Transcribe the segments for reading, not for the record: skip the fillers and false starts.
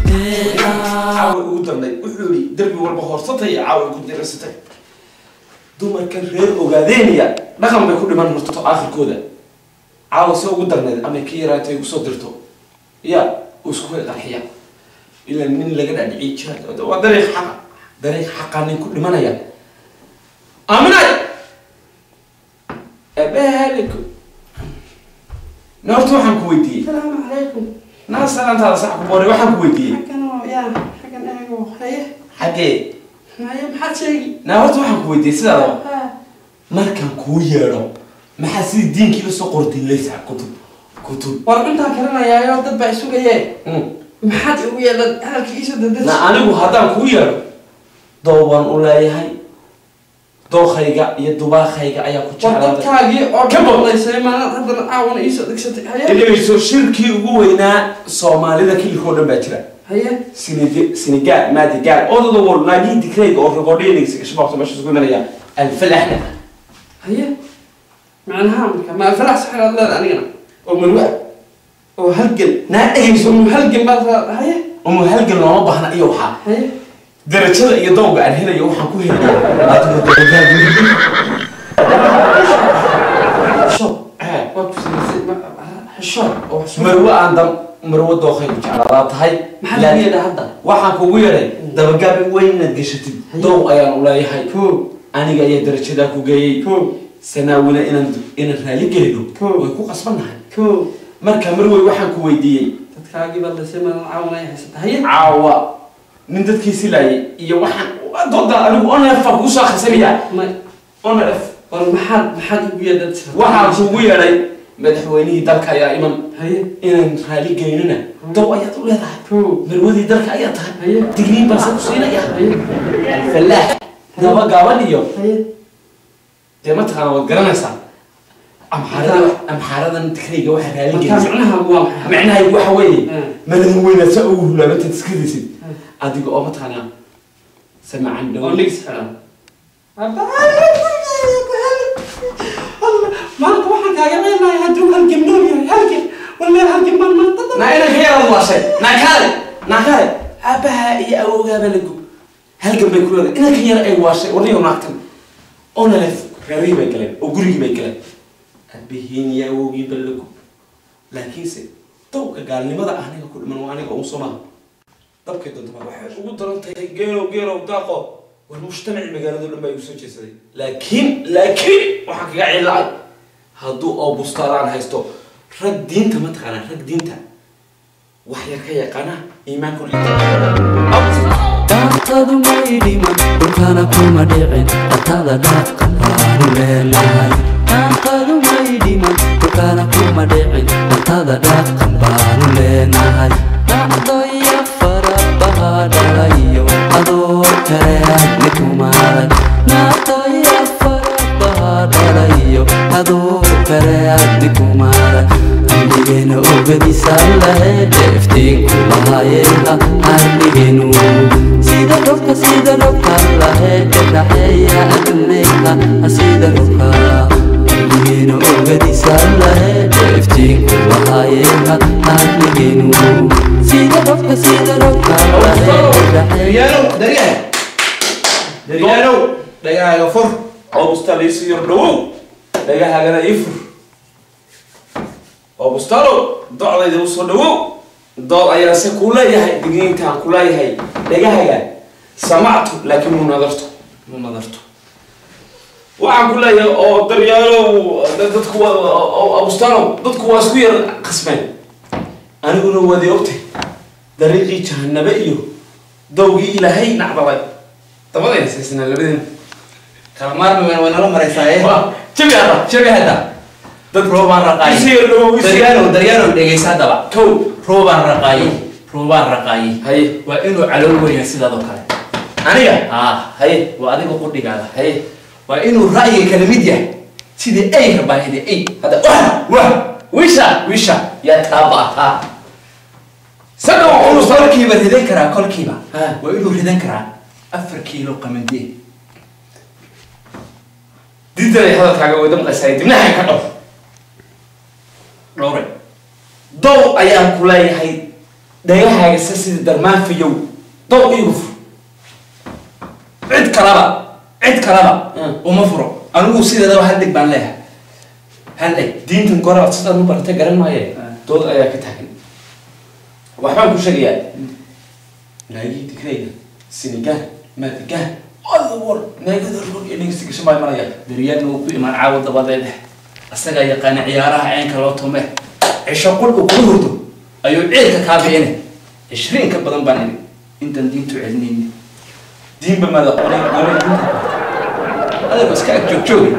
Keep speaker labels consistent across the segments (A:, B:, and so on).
A: Caawa ugu darnay wuxuu yidhi derbi walba hoorsatay, caawa ku diraysatay. Dumarkan reer Ogaadeeniya dhaqan bay ku dhiman horto aakhirkooda. Caawa se ugu darnayd ama ka yaraatay ugu soo dirto ya uu isku kala qarxiya ilaa nin laga dhaadhiciy jihaad waa dariiq xaqa, dariiq xaqa nin ku dhimanaya. Aaminay abaaliku na horta waxaan ku weydiiyey.
B: Salaamu calaykum.
A: Naa salaantaada sax ku boore, waxaan ku weydiiyey.
B: Xaggan oo yaa xaggan eego, haye.
A: Xaggee?
B: Haye, maxaad sheegi?
A: Naa horta waxaan ku weydiiyey sidaadaba.
B: Ha.
A: Markaan kuu yeedho maxaa sidii diinkii lasoo qordiilaysaa kutub kutub?
B: War cuntaan karinayaayo, dad baa isugayee. Maxaad igu yeedhan hadalka iisoo dadad?
A: Na anigu haddaan kuu yeedho doob baan u leeyahay, dookhayga iyo dubaaqayga ayaa ku
B: War
A: jeclaaday.
B: Dadkaagii oo
A: Ka bod.
B: dhamlaysay maalin haddana caawana iisoo degsatay, haye.
A: Dhegeyso, shirkii ugu weynaa Soomaalida kilikoo dhan baa jira.
B: Haye.
A: Senegal Madigal odada wal naagihii dikreyga oo rekoordhiyanaysa gashabaaqto meesha isku imanaya alfalaxna.
B: Haye, macnaha marka ma falax saxiraad leeda anigana
A: Oo marwa
B: oo halgan.
A: Naa dhegeyso.
B: Umu halgan baad haye.
A: Umu halgan looma baahna iyo waxaa
B: Haye.
A: darajada iyo dowga aan helayo waxaan ku helayaa adigo dabagaagu.
B: Xisho waa ku samaysay xisho oo xisho.
A: Marwo aan dam marwo dookhaygu jeclaadaa tahay.
B: Maxaad igu yeedha hadda?
A: Waxaan kugu yeedhay dabagaabi weyn inaad gashatid, dow ayaan u leeyahay.
B: Koo.
A: Aniga ayaa darajadaa ku geeyey.
B: Koo.
A: Sanaawina inaan raali gelino
B: Koo.
A: way ku qasbannahay.
B: Koo.
A: Marka marwey waxaan ku weydiiyey.
B: Dadkaagii baad laysay maalin caawana ay haysata, haye.
A: Caawa nin dadkiisi laayay iyo waxaan dooda anigu onlf baan kugu soo akhrisanayaa.
B: Ma
A: Onlf.
B: War maxaad igu yeedha?
A: Waxaan kugu yeedhay madaxweynihii dalka ayaa iman.
B: Haye.
A: Inaan raali gelinina dow ayaad u leedahay.
B: Koo.
A: Marwadii dalka ayaa tahay.
B: Haye.
A: Digniin baan se ku siinaya.
B: Haye.
A: Alfalaax daba gaaban iyo
B: Haye.
A: Dee mataqaana waad garanaysaa amxaarada, amxaaradan tigrayga waxaa raali
B: Marka
A: gelisay.
B: Micnaha waa maxay?
A: Micnahaygu waxa weeye madadan weynaad saa ugu hulaabantaad iska daysid adiga oo mataqaanaa samacan dhow
B: Oo nigis xiran maanta waxaan kaaga leenahay hadduu halgan nool yahay, halgan wallahi halgan baan maanta.
A: Naa inanka yaraad waashay, naa kaale, naa kaale, aabbaha iyo awowgaaba la gub halgan bay ku leedahay inanka yar ay waashay. Warniyo naagtan onalef reerihii bay galeen oo gurigii bay galeen, aabihiin iyo awowgiinba la gub, laakiinse dowga gaalnimada ah aniga ku dhiman waa aniga uun soo maaha dabkay doonto ma waxay ugu daran tahay geelow geelow daaqo. War mujtamacii magaalada dhan baa igu soo jeedsaday, laakiin waxaan kaga cilacay hadduu oo bustaadaan haysto rag diinta mataqaanaa, rag diinta wax yar ka yaqaana iimaankuna inta.
C: Daaqadu may dhiman, dhulkana kuma dhicin, dhatada dhaqan baanu leenahay. Daaqadu may dhiman, dhulkana kuma dhicin, dhatada dhaqan baanu leenahay. Dhacdoya farabaha dhalayo adoo kale adni kumaaday. Dhacdoya farabaha dhalayo adoo kale adni kumaaday. Amnigeena ogadiisa lahe dheeftiinku lahayeela arnigeenu sida dhulka, sida dhulka lahe dhexeeya adduuneyka sida dhulka. Amnigeena ogadiisa lahe dheeftiinku lahayeela arnigeenu sida dhulka, sida dhulka lahe dhexeeya.
D: Daryaalow, Daryaal, Daryaalow, dhagahaaga fur.
A: Oo bustaal iisii yar dhawow, dhagahaagana ii fur. Oo bustaalow docdayda usoo dhawow, dood ayaan se kuu leeyahay, digniintaan ku leeyahay dhagahaga samactu laakiin mu nadarto, mu nadarto. Waxaan ku leeyahay oo Daryaalow dadku waa oo bustaalow dadku waa isku yar qasmeen, aniguna waad i ogtay dariiqii jahanabe iyo dowgii Ilaahay nacdalay dabadayna siisnaa labadeen.
D: Kala maarmi wayna, way nala maraysaa.
A: Waa jabi hadda.
D: Jabi hadda
A: Dad
D: roobaan raqaayay.
A: Isi yar dhawow, isi yar.
D: Daryaalow, Daryaalow, dhegaysa haddaba.
A: Kow.
D: Roobaan raqaayay, roobaan raqaayay.
A: Haye.
D: Waa inuu calool weyn yahay sidaadoo kale.
A: Aniga? Haye.
D: Waa adiga qudhigaada.
A: Haye.
D: Waa inuu ra'yiga kala mid yahay sidii ay rabaahida ay
A: hadda wah
D: wah
A: wiisha
D: wiisha
A: yaa taaba
D: sana waa inuu kolkiiba ridan karaa kolkiiba
A: Ha.
D: Waa inuu ridan karaa 4 kiilo qamadi.
A: Diidanay hadalkaaga wada maqasay dibnaha ka dhow.
D: Dhowre.
A: Dow ayaan ku leeyahay dhagahaaga se sida darmaan fayow dow iigu fur.
D: Cid kalaba cid kalaba uma furo anigu sideedaba hal dheg baan leeyahay, hal dheg.
A: Diintan goraad sidaan u baratay garan maaye. Dood ayaa ka taagan, waxbaan ku sheegayaa naagihii Tigrayga, Senegal, Madigan, all the world naagada rog ee dhegeysta gashan baa imanaya.
D: Daryaanna wuu ku imaan caawa dabadeed, asagaa yaqaana ciyaaraha ceenka loo tume. Cisho qul uu kula hurdo ayuu ciilka kaa bixine. 20 ka badan baan idhi intaan diintu celinayni.
A: Diinba maada qoray qoray diinta.
D: Adeeg iska ag joog joogi.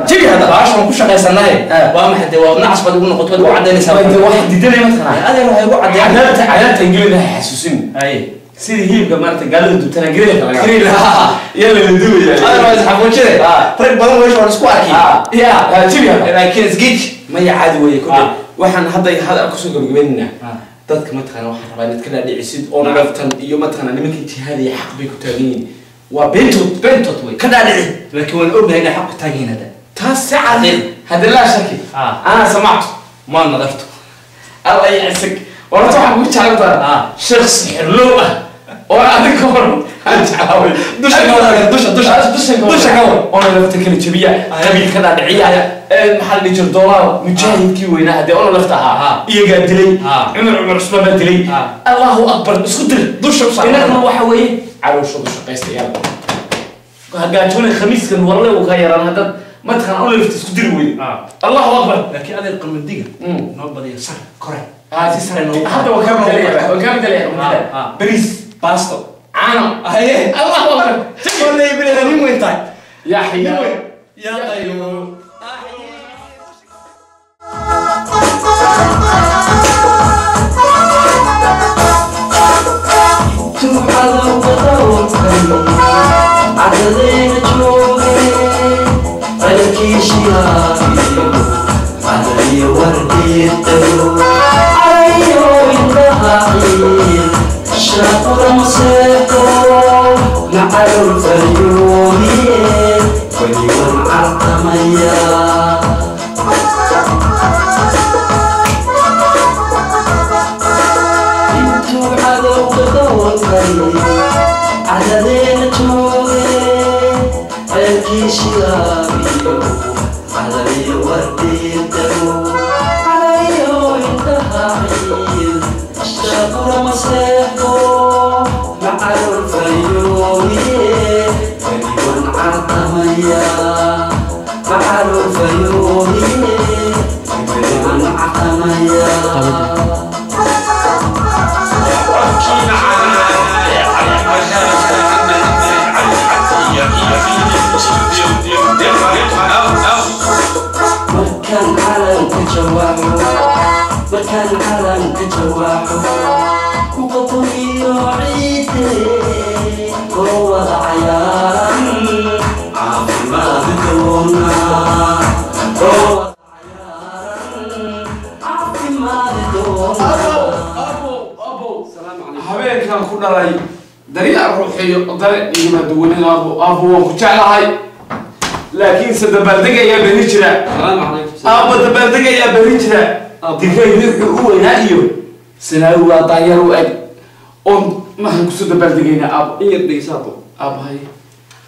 A: Jibi hadda.
D: Baasha waan ku shaqaysanahay.
A: Ah.
D: Waa maxay dee? Waa nacas baad igu noqoto, waad igu cadaynaysaa.
A: Waa wax diidanaya mataqanaa.
D: Adeer, waxay igu caddeyn.
A: Cadaabta, cadaabta ingilida ha xasuusin.
D: Haye.
A: Sidii hilibka maarata gaalada dubtana grill-ka laga
D: Grill, ha.
A: yaa la duwaya.
D: Adeer, waa isxafuujide.
A: Ah.
D: Rag badan meesha waan isku arkay.
A: Ya jibi hadda.
D: Laakiin isgij.
A: Maya, caadi weeye kule.
D: Ah.
A: Waxaan hadda hadda kusoo gabagabaynaynaa
D: Ah.
A: dadka mataqaana waxaan rabaa inaad ka dhaadhicisid oo naftan iyo mataqaana nimanka jihaadaya xaq bay ku taagan yihiin, waa beentood.
D: Beentood wey.
A: Ka dhaadhici.
D: Laakiin waan ognahay inay xaq ku taagan yihiin hadda.
A: Taas si cad hadda laa shaki.
D: Ah.
A: Anaa samactu.
D: Maa nadartu.
A: Alla yacsak, warta waxaan kugu jeclaan doonaa
D: Ah.
A: sheekh sixirlow ah oo adig ka hor aan jeclaaway.
D: Dusha ka wada, dusha, dusha.
A: Dusha ka
D: Dusha ka wada.
A: oona lafta kala jabiya, qabiil ka dhaadhiciya, maxaa la dhihi jira, doolaal mujaahidkii weynaa haddee oona lafta ahaa
D: Ah.
A: iyagaa dilay.
D: Ah.
A: Cumar Cusmaan baa dilay.
D: Ah.
A: Allahu akbar, isku dir.
D: Dusha u saar.
A: Inaguna waxa weeye calooshoodu shaqaystayaal hagaajoonay khamiiskan walle uu ka yaraan haddaad mataqaan oona lafta isku diri weydo.
D: Ah.
A: Allahu akbar.
D: Laakiin adeer, qamadiga noo badiyo sar kore.
A: Ah,
D: si sare noogu
A: hadda waa kaa bedelaya, waa kaa bedelaya.
D: Ah, ah.
A: Bariis,
D: baasto,
A: caano.
D: Haye.
A: Allahu akbar.
D: Wallahi bilahi nin weyn tahay.
A: Yaa xayaa.
D: Yaa qayuum.
C: Cadadayna jooge ceelkiishiyaabiyo cadaliyo wardiidayo carayo indhaha ciil shaqura maseexo macalul faryoomiye weliwan cartamaya. Intuu cadowga dawalkay cadadeena jooge ceelkiishilaabiyo cadaliyo wardiidago calayo indhaha ciil shaqura maseexo macalul fayoomiye weliwan cartamaya, macalul fayoomiye weliwan cartamaya. Markaan calanka jawaaxo, markaan calanka jawaaxo ku qotomiyo ciide oo wada cayaaran caafimaad doona oo wada cayaaran caafimaad doona.
A: Abo, abo, habeenkan ku dhalay daryaal ruuxiyo dare iguma duwanin. Abo, abo, waan ku jeclahay, laakiinse dabaaldeg ayaa berri jira.
B: Salaamu calaykum.
A: Aabo, dabaaldeg ayaa berri jira. Digray wuxuu u weynaa iyo Sanaawi waa daanyar u eg oon maxaan kusoo dabaaldegaynaa, aabo?
B: In yar dhegeysaabo.
A: Aabo, hay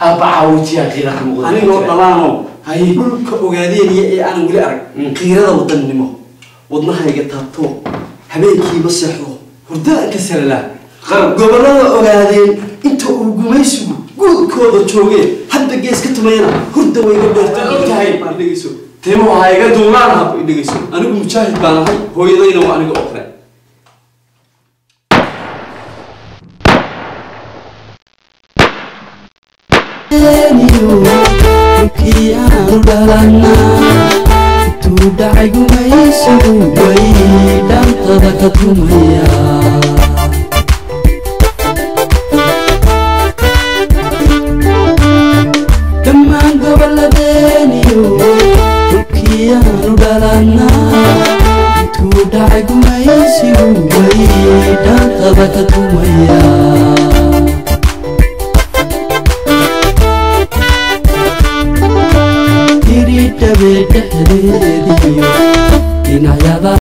A: aabba, caawijiyaa qiira ka muuqda.
B: Anigoo dhalaano
A: Hay.
B: dhulka ogaadeenaya ee aanan weli arag qiirada wadannimo wadnahayga taabto, habeenkiiba seexdo, hurdada ka salalaa.
A: Qarab.
B: Gobollada Ogaadeen inta uu gumaysigu guudkooda joogeen hadba gees ka tumayana hurda wayga dheerta.
A: Waad ogtahay.
B: Baan dhegeyso.
A: Timuhu ha iga duulaan.
B: Aabbo, i dhegeyso, anigu mujaahid baan ahay, hooyadayna waa aniga oo kale.
C: Dhulkii aanu dhalanaa intuu dhacay gumaysigu way dhaantada ka tumaya. Gobolladeeniyo dhulkii aanu dhalanaa, intuu dhacay gumaysigu way dhaantada ka tumaya. Diridhabe dhexdeediyo dhinacyada.